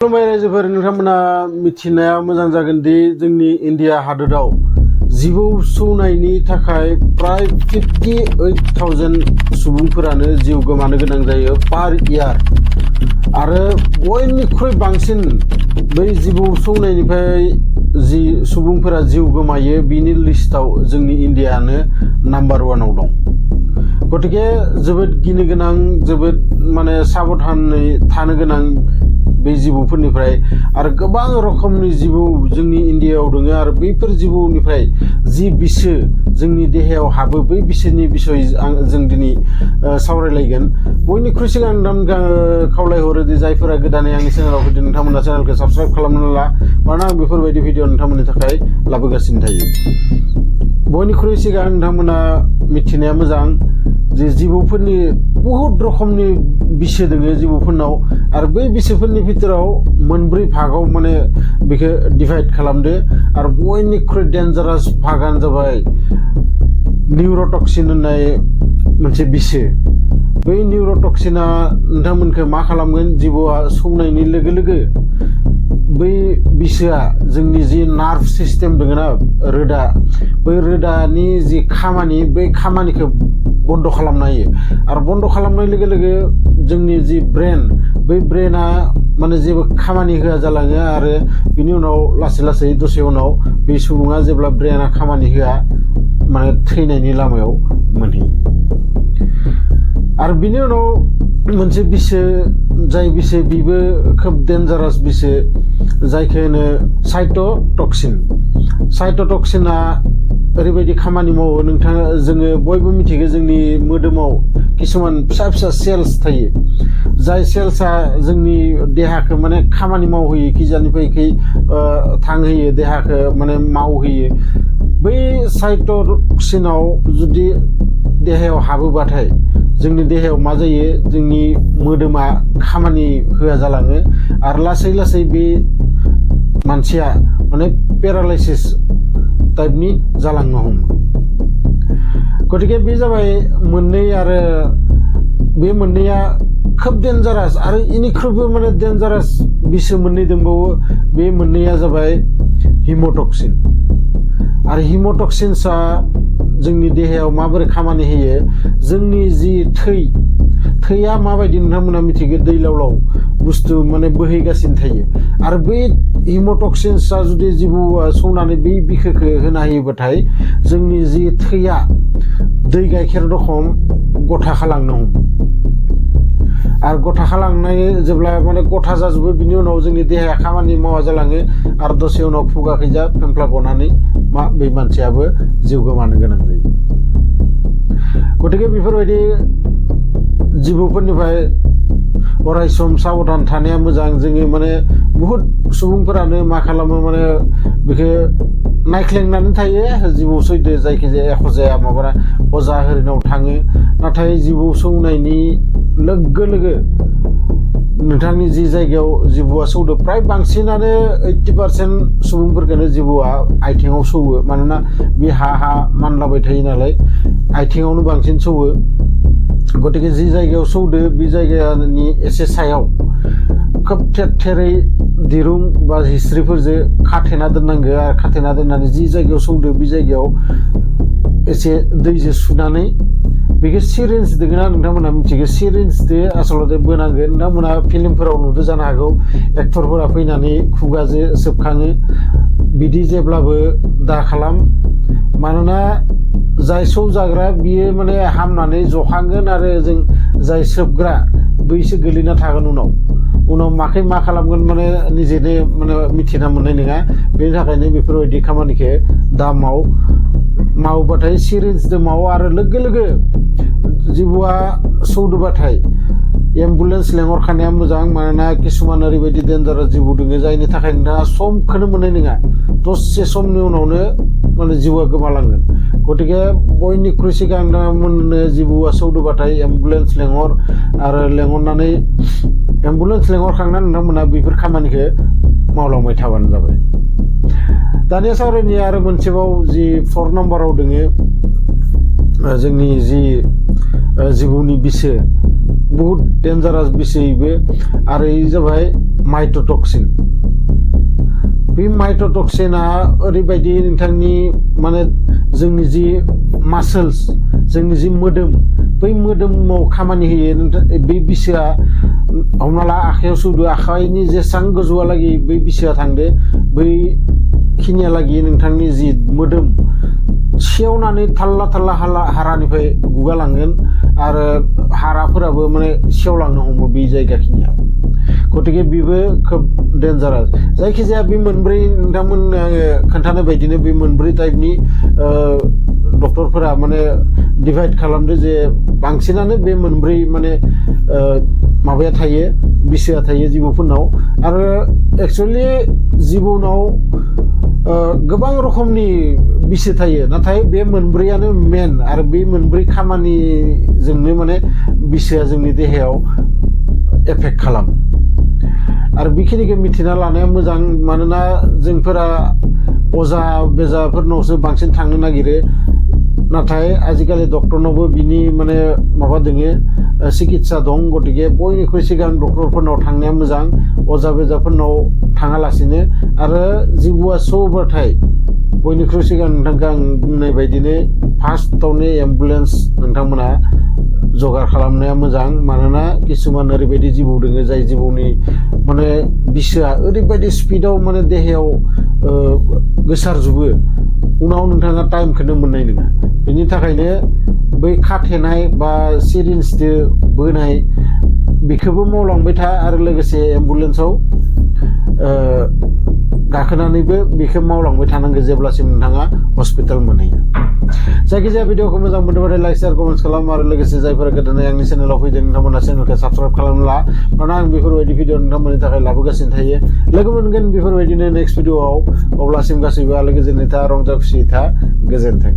खुलुमबाय रायजोफोर, नोंथांमोना मिथिनाया मोजां जागोन दि जोंनि इन्डिया हादोराव जिबौ सौनायनि थाखाय प्राय 58,000 सुबुंफोरानो जिउ गोमानो गोनां जायो पार इयार। आरो बयनिख्रुइ बांसिन बै जिबौ सौनायनिफ्राय जि सुबुंफोरा जिउ गोमायो बिनि लिस्टआव जोंनि इन्डियानो नाम्बार 1आव दं। गतिके जोबोद गिनो गोनां, जोबोद साबधानै थानो गोनां बे जिबौफोरनिफ्राय। आरो गोबां रोखोमनि जिबौ जोंनि इन्डियायाव दङ आरो बैफोर जिबौनिफ्राय जि बिसो जोंनि देहायाव हाबो, बै बिसोरनि बिसय जों दिनै सावरायलायगोन। बयनिख्रुइ सिगां खावलायहरो दि जायफोरा गोदानै आंनि चेनेलाव फैदों नोंथांमोना चेनेलखौ साबस्क्राइब खालामनानै ला, मानोना आं बेफोरबायदि भिडिअ नोंथांमोननि थाखाय लाबोगासिनो थायो। बयनिख्रुइ सिगां नोंथांमोना मिथिनाया मोजां जे जिबौफोरनि बहुद रोखोमनि बिसो दोङो जिबौफोरनाव, आरो बै बिसोफोरनि भितराव मोनब्रै भागाव बेखौ डिभाइड खालामदो। आरो बयनिख्रुइ डेन्जारास भागानो जाबाय निउर'टक्सिन होननाय मोनसे बिसो। बै निउर'टक्सिना नोंथांमोनखौ मा खालामगोन, जिबौआ सौनायनि लोगो लोगो बै बिसोआ जोंनि जि नार्भ सिस्टेम दङ ना, रोदा, बै रोदानि जि खामानि, बै खामानिखौ बन्द खालामनो हायो। आरो बन्द खालामनाय लोगो लोगो जोंनि जि ब्रेन, बै ब्रेना जेबो खामानि होआ जालाङो। आरो बिनि उनाव लासै लासै दसे उनाव बे सुबुङा जेब्ला ब्रेना खामानि होआ थैनायनि लामायाव मोनहैयो। आरो बिनि उनाव मोनसे बिसो, जाय बिसो बिबो खोब डेन्जारास बिसो, जायखौ होनो साइट'टक्सिन। साइट'टक्सिना ओरैबायदि खामानि मावो, जोङो बयबो मिथिगौ जोंनि मोदोमाव किसुमान फिसा फिसा सेल्स थायो, जाय सेल्सआ जोंनि देहाखौ खामानि मावहोयो, खिजानिफ्राय थांहोयो, देहाखौ मावहोयो। बै साइट'टक्सिनाव जुदि देहायाव हाबोबाथाय जोंनि देहायाव मा जायो, जोंनि मोदोमा खामानि होआ जालाङो। आरो लासै लासै बे मानसिया पेरालाइसिस टाइपनि जालांनो हमो। गतिके बे जाबाय मोननै, आरो बे मोननैया खोब डेन्जारास। आरो इनिख्रुइबो डेन्जारास बिसो मोननै दंबावो। बे मोननैया जाबाय हिम'टक्सिन। आरो हिम'टक्सिन्सआ जोंनि देहायाव माबोरै खामानि होयो, जोंनि जि थैया माबायदि नोंथांमोना मिथिगौ, दैलावलाव बुस्थु बोहैगासिनो थायो। आरो बै हिम'टक्सिन्सआ जुदि जिबौआ सौनानै बै बिखोखौ होना होयोबाथाय जोंनि जि थैया दै गाइखेर रखम गथा खालांनो हमो। आरो गथा खालांनाय जेब्ला गथा जाजोबो, बिनि उनाव जोंनि देहाया खामानि मावा जालाङो। आरो दसे उनाव खुगाखैजा फेंफ्ला गनानै बे मानसियाबो जिउ गोमानो गोनां जायो। गतिके बेफोरबायदि जिबौफोरनिफ्राय अरायसम साबधान थानाया मोजां। जोङो बुहुद सुबुंफोरानो मा खालामो, बेखौ नायख्लेंनानै थायो। जिबौ सैदो जायखिजाया एख' जाया अजा हरिनाव थाङो, नाथाय जिबौ सौनायनि लोगो लोगो नोंथांनि जि जायगायाव जिबौआ सौदो, प्राय बांसिनानो 80% सुबुंफोरखौनो जिबौआ आथिङाव सौवो। मानोना बे हा मानलाबाय थायो नालाय, आथिङावनो बांसिन सौवो। गतिके जि जायगायाव सौदो बे जायगानि एसे सायाव खोब थेरै दिरुं बा हिस्ट्रिफोरजों खाथेना दोननांगो। आरो खाथेना दोननानै जि जायगायाव सौदो बे जायगायाव एसे दैजों सुनानै, बेखौ सिरिन्ज दङ ना, नोंथांमोना मिथिगौ, सिरिन्जजों आसलते बोनांगोन। नोंथांमोना फिल्मफोराव नुदो जानो हागौ, एक्टरफोरा फैनानै खुगाजों सोबखाङो। बिदि जेब्लाबो दा खालाम, मानोना जाय सौजाग्रा बियो हामनानै जखांगोन, आरो जों जाय सोबग्रा बैसो गोलैना थागोन। उनाव माखै मा खालामगोन निजेनो मिथिना मोननाय नङा। बेनि थाखायनो बेफोरबायदि खामानिखौ दा मावोबाथाय सिरिन्जजों मावो। आरो लोगो लोगो जिबौआ सौदोबाथाय एम्बुलेन्स लेंहरखानाया मोजां। मानोना किसुमान ओरैबायदि डेन्जारास जिबौ दङ जायनि थाखाय नोंथाङा समखौनो मोननाय नङा, दसे समनि उनावनो जिबौआ गोमालांगोन। गतिके बयनिख्रुइ सिगां नोंथांमोननो जिबौआ सौदोबाथाय एम्बुलेन्स लेंहर, आरो लेंहरनानै एम्बुलेन्स लेंहरखांनानै नोंथांमोना बेफोर खामानिखौ मावलांबाय थाबानो जाबाय। दानिया सावरायनाया आरो मोनसेबाव जि 4 नाम्बाराव दोङो जोंनि जि जिबौनि बिसो, बहुत डेन्जारास बिसयबो। आरो जाबाय माइटोटक्सिन बे माइटोटक्सिना ओरैबायदि नोंथांनि माने जोंनि जि मासल्स जोंनि जि मोदोम बै मोदोमाव खामानि होयो नोंथां बे बिसोआ हमना ला आखायाव सुदो आखाइनि जेसां गोजौआलागै बै बिसोआ थांदो बै खिनियालागै नोंथांनि जि मोदोम सेवनानै थाल्ला थाल्ला हारानिफ्राय गुगालांगोन आरो हाराफोराबो माने सेवलांनो हमो बे जायगाखिनिया गतिके बेबो खोब डेन्जारास जायखिजाया बे मोनब्रै नोंथांमोननो आङो खोन्थानाय बायदिनो बे मोनब्रै टाइपनि डक्टरफोरा माने डिभाइड खालामदो जे बांसिनानो बे मोनब्रै माने माबाया थायो बिसोआ थायो जिबौफोरनाव आरो एक्सुवेलि जिबौनाव गोबां रोखोमनि बिसो थायो नाथाय बे मोनब्रैयानो मेन आरो बे मोनब्रै खामानिजोंनो माने बिसोआ जोंनि देहायाव एफेक्ट खालामो आरो बेखिनिखौ मिथिना लानाया मोजां मानोना जोंफोरा अजा बेजाफोरनावसो बांसिन थांनो नागिरो नाथाय आजिखालि डक्टरनावबो बिनि माने माबा दोङो सिकित्सा दं गतिके बयनिख्रुइ सिगां डक्टरफोरनाव थांनाया मोजां अजा बेजाफोरनाव थाङालासिनो आरो जिबौआ सौबाथाय बयनिख्रुइ सिगां नोंथांखौ आं बुंनाय बायदिनो फार्स्टआवनो एम्बुलेन्स नोंथांमोना जगार खालामनाया मोजां मानोना किसुमान ओरैबायदि जिबौ दोङो जाय जिबौनि माने बिसोआ ओरैबायदि स्पिडाव माने देहायाव गोसारजोबो उनाव नोंथाङा टाइमखौनो मोननाय नङा बेनि थाखायनो बै खाथेनाय बा सिरिन्जजों बोनाय बेखौबो मावलांबाय था आरो लोगोसे एम्बुलेन्सआव गाखोनानैबो बेखौ मावलांबाय थानांगौ जेब्लासिम नोंथाङा हस्पिटाल मोनहैयो जायखिजाया भिडिअखौ मोजां मोनदोंबाथाय लाइक शेयार कमेन्ट्स खालाम आरो लोगोसे जायफोरा गोदानै आंनि चेनेलाव फैदों नोंथांमोना चेनेलखौ साबस्क्राइब खालामला मानोना आं बेफोरबायदि भिडिअ नोंथांमोननि थाखाय लाबोगासिनो थायो लोगो मोनगोन बेफोरबायदिनो नेक्स्ट भिडिअआव अब्लासिम गासैबो आलो गोजोनै था रंजा खुसि था गोजोन्थों।